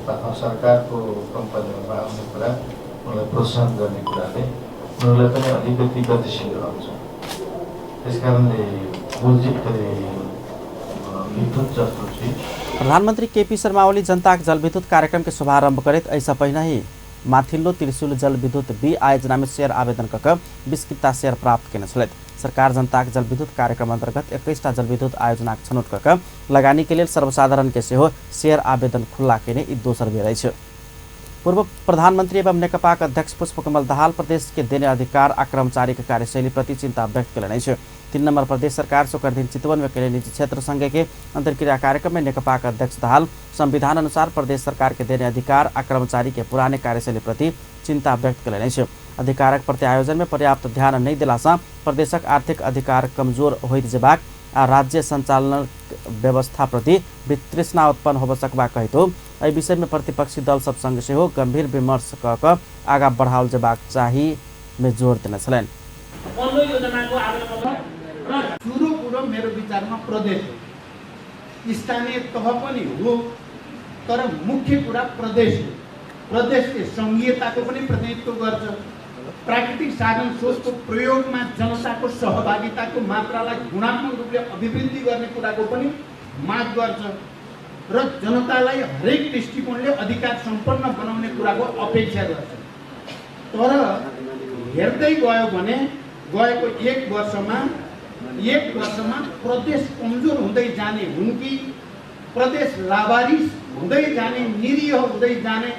S2: अथवा सरकारको कम्पनीमा आउने कुरा उनीहरूलाई प्रोत्साहन गर्ने कुराले उनीहरूलाई पनि अलिकति गतिशील गराउँछ। त्यस कारणले विद्युत जस्तो चिज।
S1: प्रधानमन्त्री केपी शर्मा ओली जनताक जलविद्युत कार्यक्रम के शुभारंभ करैत एहिसँ पहिने ही माथिल्लो त्रिशूल जलविद्युत बी आयोजना में शेयर आवेदन कऽ 20 किता शेयर प्राप्त केने छलथि। सरकार जनताक जलविद्युत कार्यक्रम अंतर्गत 21टा जलविद्युत आयोजनाक छनौट कऽ लगानी के लेल सर्वसाधारण के सेहो शेयर आवेदन खुल्ला केने ई दोसर बेर अछि। पूर्व प्रधानमंत्री एवं नेकपाक अध्यक्ष पुष्पकमल दाहाल प्रदेश के देने अधिकार आ कर्मचारी के कार्यशैली प्रति चिंता व्यक्त केलनि अछि। 3 नंबर प्रदेश सरकार शुक्र दिन चितवन में केने निजी क्षेत्र संघ के अंतर्क्रिया कार्यक्रम में नेकपाक अध्यक्ष दाहाल संविधान अनुसार प्रदेश सरकार के देने अधिकार आ कर्मचारी के पुराने कार्यशैली प्रति चिंता व्यक्त केलनि अछि। अधिकारक प्रत्यायोजन में पर्याप्त ध्यान नहि देलासँ प्रदेशक आर्थिक अधिकार कमजोर होइत जेबाक आ राज्य संचालन व्यवस्था प्रति वितृष्णा उत्पन्न होबय सकबाक कहितो एहि विषय में प्रतिपक्षी दल सब संग सेहो गंभीर विमर्श कऽ कऽ आगाँ बढ़ाओल जेबाक चाही में जोर देने छलनि।
S21: सुरु कुरो मेरो विचारमा प्रदेश हो, स्थानीय तह पनि हो, तर मुख्य कुरा प्रदेश हो। प्रदेशले सङ्घीयताको पनि प्रतिनिधित्व गर्छ। प्राकृतिक साधन स्रोतको प्रयोगमा जनताको सहभागिताको मात्रालाई गुणात्मक रूपले अभिवृद्धि गर्ने कुराको पनि माग गर्छ र जनतालाई हरेक दृष्टिकोणले अधिकार सम्पन्न बनाउने कुराको अपेक्षा गर्छ। तर हेर्दै गयो भने गएको एक वर्षमा प्रदेश कमजोर हुँदै जाने हुन् कि प्रदेश लावारिस हुँदै जाने, निरीह हुँदै जाने,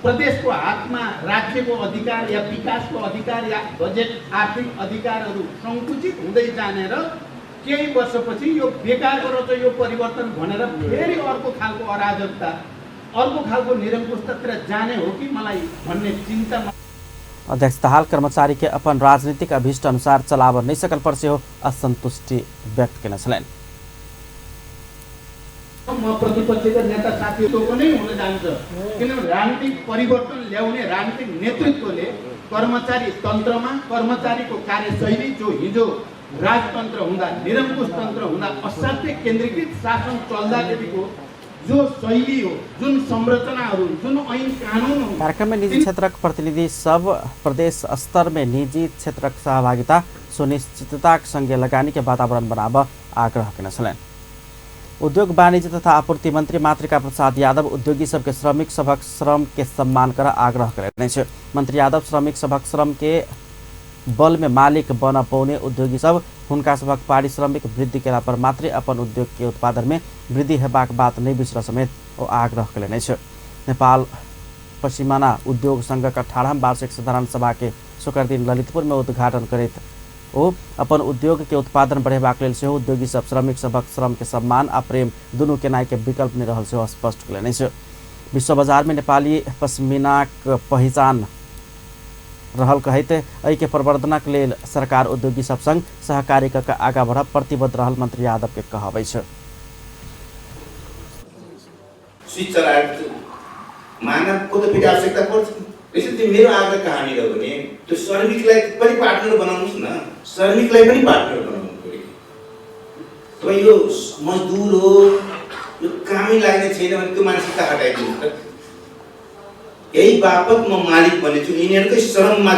S21: प्रदेशको हातमा राज्यको अधिकार या विकासको अधिकार या बजेट आर्थिक अधिकारहरू सङ्कुचित हुँदै जाने र केही वर्षपछि यो बेकारको रहेछ यो परिवर्तन भनेर फेरि अर्को खालको अराजकता, अर्को खालको निरङ्कुशतातिर जाने हो कि मलाई भन्ने चिन्ता।
S1: अध्यक्ष दाहाल कर्मचारी के अपन राजनीतिक अभीष्ट अनुसार चलाब नहि सकल पर सेहो असंतुष्टि व्यक्त केने छलनि।
S21: म प्रतिपक्षका नेता साथीहरूको नै हुन जान्छ, किनभने राजनीतिक परिवर्तन ल्याउने राजनीतिक नेतृत्वले कर्मचारी तन्त्रमा कर्मचारीको कार्यशैली जो हिजो राजतन्त्र हुँदा, निरङ्कुश तन्त्र हुँदा, असाध्यै केन्द्रीकृत शासन चल्दाखेरिको जो शैली हो, जुन संरचनाहरू, जुन ऐन कानुन हो।
S1: कार्यक्रम में निजी क्षेत्रक प्रतिनिधि सब प्रदेश स्तर में निजी क्षेत्रक सहभागिता सुनिश्चितताक संगे लगानी के वातावरण बनाब आग्रह केने छलनि। उद्योग वाणिज्य तथा आपूर्ति मंत्री मातृका प्रसाद यादव उद्योगी सबके श्रमिक सभक श्रम के सम्मान कर आग्रह केलनि अछि। मंत्री यादव श्रमिक सभक श्रम के बल में मालिक बन पौने उद्योगी सब हुनका सभक पारिश्रमिक वृद्धि केला पर मात्रै अपन उद्योग के उत्पादन में वृद्धि हेबाक बात नहि बिसर समेत ओ आग्रह केलनि अछि। नेपाल पश्चिमाना उद्योग संघक 18वां वार्षिक साधारण सभा के शुक्र दिन ललितपुर में उद्घाटन करैत ओ अपन उद्योग के उत्पादन बढ़ेबाक लेल सेहो उद्योगी सब श्रमिक सभक श्रम के सम्मान आ प्रेम दुनू केनाइ के विकल्प नहि रहल सेहो स्पष्ट केलनि अछि। विश्व बाजार में नेपाली पश्मीनाक पहिचान रहल कहैत एहि के प्रवर्धनक लेल सरकार उद्योगी सब संग सहकार्य कऽ आगाँ बढ़ब प्रतिबद्ध रहल मंत्री यादव के कहब अछि।
S22: स्विच चलाएर मानवको त फेरि आवश्यकता पर्छ। यसरी चाहिँ मेरो आग्रह कहाँनिर हो भने त्यो श्रमिकलाई पनि पार्टनर बनाउनुहोस् न, श्रमिकलाई पनि पार्टनर बनाउनु पऱ्यो। तपाईँ यो मजदुर हो, यो कामै लाग्ने छैन भने त्यो मानसिकता हटाइदिनु त। यही बापत म मालिक बनेछु, यिनीहरूकै श्रममा।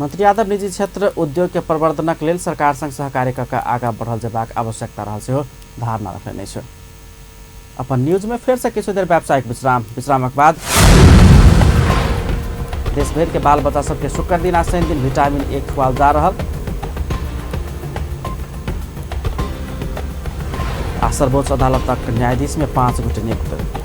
S1: मंत्री यादव निजी क्षेत्र उद्योग के प्रवर्धनक लेल सरकार संग सहकार्य कऽ आगाँ बढ़ल जेबाक आवश्यकता रहल सेहो धारणा रखलनि अछि। अपन न्यूज में फेर से किछु देर व्यावसायिक विश्राम, विश्रामक बाद देश भरि के बाल बच्चा सबके शुक्र दिन आ शनि दिन विटामिन ए खुआल जा रहल आ सर्वोच्च अदालतक न्यायाधीश में 5 गोटे नियुक्त।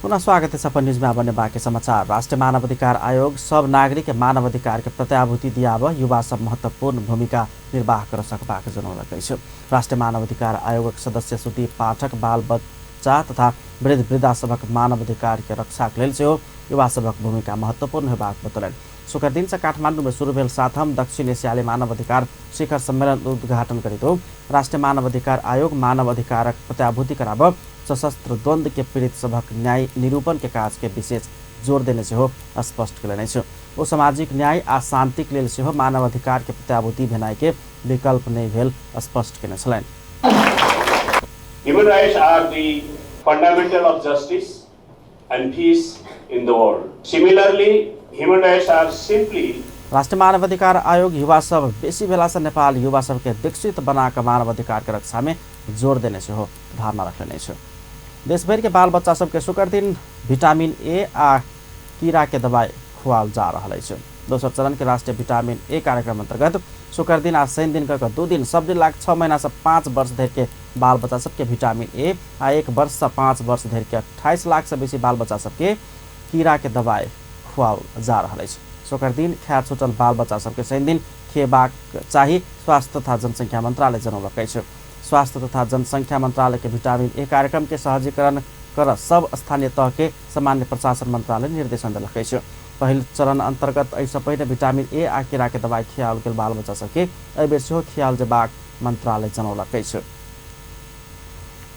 S1: पुनः स्वागत है अपन न्यूज में। आब बाकी समाचार। राष्ट्रीय मानवाधिकार आयोग सब नागरिक के मानवाधिकार के प्रत्याभूति दियाब युवा सब महत्वपूर्ण भूमिका निर्वाह कर सकबाक जनौलक अछि। राष्ट्रीय मानवाधिकार आयोगक सदस्य सुदीप पाठक बाल बच्चा तथा वृद्ध वृद्धा सभक मानवाधिकार के रक्षाक लेल सेहो युवा सभक भूमिका महत्वपूर्ण होबाक बतौलनि। शुक्र दिन से काठमांडू में शुरू भेल 7वां दक्षिण एशियाली मानवाधिकार शिखर सम्मेलन उद्घाटन करैत राष्ट्रीय मानवाधिकार आयोग मानवाधिकारक प्रत्याभूति कराब सशस्त्र द्वंद्व के पीड़ित सभक न्याय निरूपण के काज के विशेष जोर देने सेहो स्पष्ट कयलनि अछि। ओ सामाजिक न्याय आ शांतिक लेल सेहो मानव अधिकार के प्रत्याभूति भेनाइ के विकल्प नहि भेल स्पष्ट कयने छलनि।
S6: Human rights are the fundamental of justice and peace in the world. Similarly, human rights are simply
S1: राष्ट्रीय मानवाधिकार आयोग युवा सब बेसी भेला से नेपाल युवा सबके विकसित बना कऽ मानवाधिकार के रक्षा में जोर देने सेहो धारणा रखने अछि। देशभरि के बाल बच्चा सबके शुक्र दिन विटामिन ए आ कीड़ा के दवाई खुआल जा रहल अछि। दोसर चरण के राष्ट्रीय विटामिन ए कार्यक्रम अंतर्गत शुक्र दिन आ शनि दिन कऽ 2 दिन सब जिलाक 6 महीना से 5 वर्ष धरि के बाल बच्चा सबके विटामिन ए आ 1 वर्ष से 5 वर्ष धरि के 28 लाख से बेसी बाल बच्चा सबके कीड़ा के दवाई खुआल जा रहल अछि। शुक्र दिन खा छुटल बाल बच्चा सबके शनि दिन खेबाक चाही, स्वास्थ्य तथा जनसंख्या मंत्रालय जनौलक अछि। स्वास्थ्य तथा जनसंख्या मंत्रालय के विटामिन ए कार्यक्रम के सहजीकरण कर सब स्थानीय तह के सामान्य प्रशासन मंत्रालय निर्देशन देलक अछि। पहिल चरण अंतर्गत एहिसँ पहिने विटामिन ए आ कीड़ा के दवाई खियाओल गेल बाल बच्चा सबके एहि बेर सेहो खियाओल जेबाक मंत्रालय जनौलक अछि।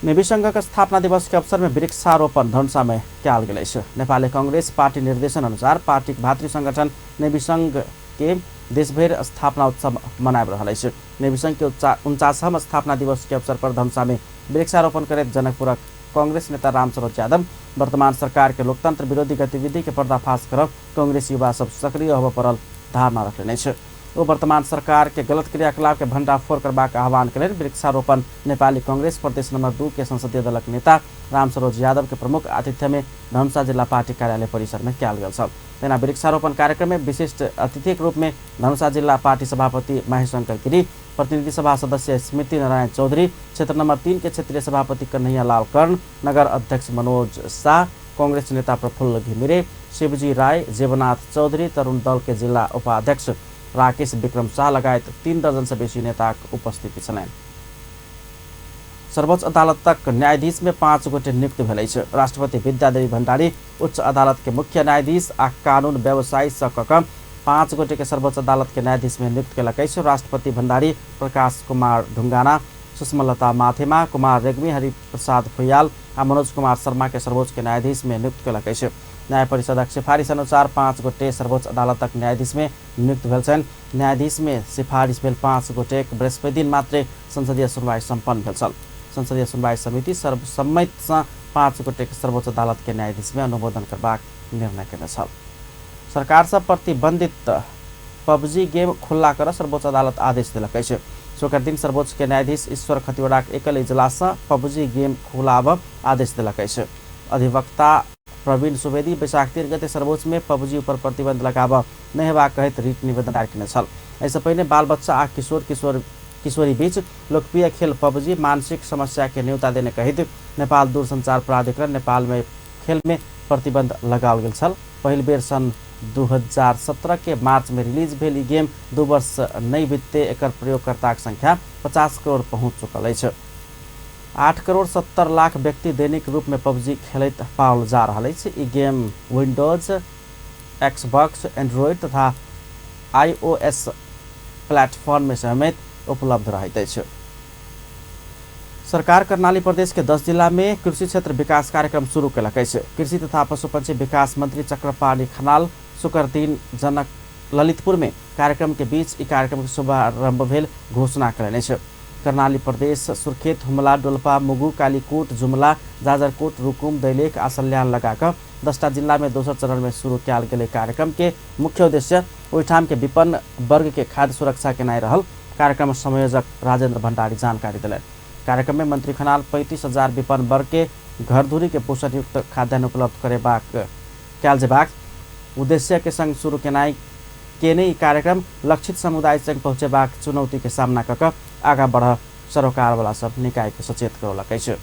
S1: नेवी संघक स्थापना दिवस के अवसर में वृक्षारोपण धनुषा में कयल गेल अछि। नेपाली कांग्रेस पार्टी निर्देशन अनुसार पार्टीक भातृ संगठन नेवी संघ के देशभरि स्थापना उत्सव मनाबि रहल अछि। नेवी संघ के 49वां स्थापना दिवस के अवसर पर धनुषा में वृक्षारोपण करैत जनकपुरक कांग्रेस नेता रामसरोज यादव वर्तमान सरकार के लोकतंत्र विरोधी गतिविधि के पर्दाफाश करब कांग्रेस युवा सब सक्रिय होबय पड़ल धारणा रखलनि अछि। ओ वर्तमान सरकार के गलत क्रियाकलाप के भंडाफोड़ करबाक आह्वान कयलनि। वृक्षारोपण नेपाली कांग्रेस प्रदेश नंबर 2 के संसदीय दलक नेता रामसरोज यादव के प्रमुख आतिथ्य में धनुषा जिला पार्टी कार्यालय परिसर में कयल गेल छल। तहिना वृक्षारोपण कार्यक्रम में विशिष्ट अतिथिक रूप में धनुषा जिला पार्टी सभापति महेशंकर गिरी, प्रतिनिधि सभा सदस्य स्मृति नारायण चौधरी, क्षेत्र नंबर 3 के क्षेत्रीय सभापति कन्हैया लाल कर्ण, नगर अध्यक्ष मनोज शाह, कांग्रेस नेता प्रफुल्ल घिमिरे, शिवजी राय, जीवनाथ चौधरी, तरुण दल के जिला उपाध्यक्ष राकेश विक्रम शाह लगायत 3 दर्जन से बेसी नेताक उपस्थिति छलनि। सर्वोच्च अदालतक न्यायाधीश में 5 गोटे नियुक्त भेल अछि। राष्ट्रपति विद्यादेवी भण्डारी उच्च अदालत के मुख्य न्यायाधीश आ कानून व्यवसायी सँ कऽ 5 गोटे के सर्वोच्च अदालत के न्यायाधीश में नियुक्त कयलक अछि। राष्ट्रपति भण्डारी प्रकाश कुमार ढुंगाना, सुषमलता माथेमा, कुमार रेग्मी, हरिप्रसाद फुयाल आ मनोज कुमार शर्मा के सर्वोच्च के न्यायाधीश में नियुक्त कयलक अछि। न्याय परिषदक सिफारिश अनुसार 5 गोटे सर्वोच्च अदालतक न्यायाधीश में नियुक्त भेल छनि। न्यायाधीश में सिफारिश भेल 5 गोटेक बृहस्पति दिन मात्रे संसदीय सुनवाई सम्पन्न भेल छल। संसदीय सुनवाई समिति सर्वसम्मतिसँ 5 गोटे सर्वोच्च अदालत के न्यायाधीश में अनुमोदन करबाक निर्णय कयने छल। सरकार सँ प्रतिबंधित पबजी गेम खुल्ला कर सर्वोच्च अदालत आदेश देलक अछि। शुक्र दिन सर्वोच्च के न्यायाधीश ईश्वर खतिवड़ाक एकल इजलास पबजी गेम खुलाबऽ आदेश देलक अछि। अधिवक्ता प्रवीण सुवेदी वैशाख 3 गते सर्वोच्च में पबजी ऊपर प्रतिबंध लगाबऽ नहि हेबाक कहैत रिट निवेदन दायर कयने छल। एहिसँ पहिने बाल बच्चा आ किशोर किशोर किशोरी बीच लोकप्रिय खेल पबजी मानसिक समस्या के न्योता देने कहैत नेपाल दूरसंचार प्राधिकरण नेपाल में खेल में प्रतिबंध लगाओल गेल छल। पहिल बेर सन् 2017 के मार्च में रिलीज भेल ई गेम 2 वर्ष नहि बीतते एकर प्रयोगकर्ताक संख्या 50 करोड़ पहुँच चुकल अछि। 8 करोड़ 70 लाख व्यक्ति दैनिक रूप में पबजी खेलैत पाओल जा रहल अछि। ई गेम विंडोज, एक्सबॉक्स, एंड्रॉइड तथा आईओएस प्लेटफॉर्म में समेत उपलब्ध रहैत अछि। सरकार कर्णाली प्रदेश के 10 जिला में कृषि क्षेत्र विकास कार्यक्रम शुरू कयलक अछि। कृषि तथा पशुपक्षी विकास मंत्री चक्रपाणि खनाल शुक्र दिन जनक ललितपुर में कार्यक्रम के बीच ई कार्यक्रम के शुभारंभ भेल घोषणा कयलनि अछि। कर्णाली प्रदेश सुर्खेत, हुमला, डोल्पा, मुगु, कालीकोट, जुमला, जाजरकोट, रुकुम, दैलेख आ सल्यान लगाकऽ 10टा जिला में दोसर चरण में शुरू कयल गेल कार्यक्रम के मुख्य उद्देश्य ओहिठाम के विपन्न वर्ग के खाद्य सुरक्षा केनाइ रहल कार्यक्रम संयोजक राजेंद्र भंडारी जानकारी देलनि। कार्यक्रम में मंत्री खनाल 35,000 विपन्न वर्ग के घरधुरी के पोषणयुक्त खाद्यान्न उपलब्ध करेबाक कयल जेबाक उद्देश्य के संग शुरू केनाइ केने ई कार्यक्रम लक्षित समुदाय संग पहुँचेबाक चुनौती के सामना कऽ कऽ आगाँ बढ़ सरोकारवाला सब निकाय के सचेत करौलक अछि।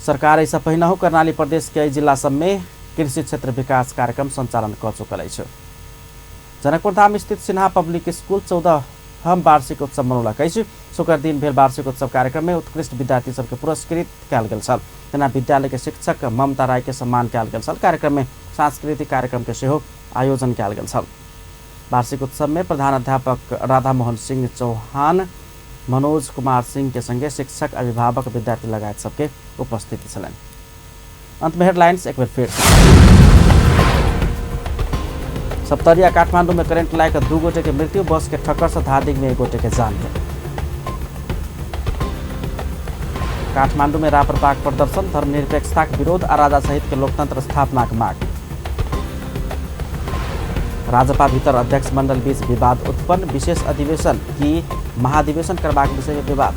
S1: सरकार एहिसँ पहिनहु कर्णाली प्रदेश के एहि जिला सब में कृषि क्षेत्र विकास कार्यक्रम संचालन कऽ चुकल अछि। जनकपुरधाम स्थित सिन्हा पब्लिक स्कूल 14वां वार्षिक उत्सव मनौलक अछि। शुक्र दिन भेल वार्षिक उत्सव कार्यक्रम में उत्कृष्ट विद्यार्थी सबके पुरस्कृत कयल गेल छल। तेना विद्यालय के शिक्षक ममता राय के सम्मान कयल गेल छल। कार्यक्रम में सांस्कृतिक कार्यक्रम के सेहो आयोजन कयल गेल छल। वार्षिक उत्सव में प्रधानाध्यापक राधा मोहन सिंह चौहान, मनोज कुमार सिंह के संगे शिक्षक, अभिभावक, विद्यार्थी लगायत सबके उपस्थिति छलनि। अंत में हेडलाइंस एक बेर फिर। सप्तरी काठमांडू में करंट लाग 2 गोटे के मृत्यु, बस के ठक्कर से धादिंग में 1 गोटे के जान गेल। काठमांडू में राप्रपाक प्रदर्शन, धर्मनिरपेक्षता के विरोध आ राजा सहित के लोकतंत्र स्थापना के मांग। राजपा भीतर अध्यक्ष मंडल बीच विवाद उत्पन्न, विशेष अधिवेशन की महाधिवेशन करबाक विषय में विवाद।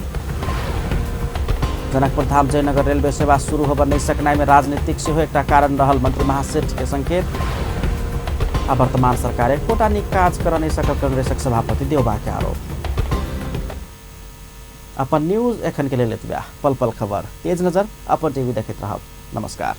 S1: जनकपुर धाम जयनगर रेलवे सेवा शुरू होबय नहि सकनाइ में राजनीतिक सेहो एकटा कारण रहल मंत्री महासेठ के संकेत। आ वर्तमान सरकार एकोटा नीक काज कर नहि सकल कांग्रेसक सभापति देउबा के आरोप। अपन न्यूज एखन के लेल एतबे। पल पल खबर, तेज नजर, अपन टीवी देखैत रहब। नमस्कार।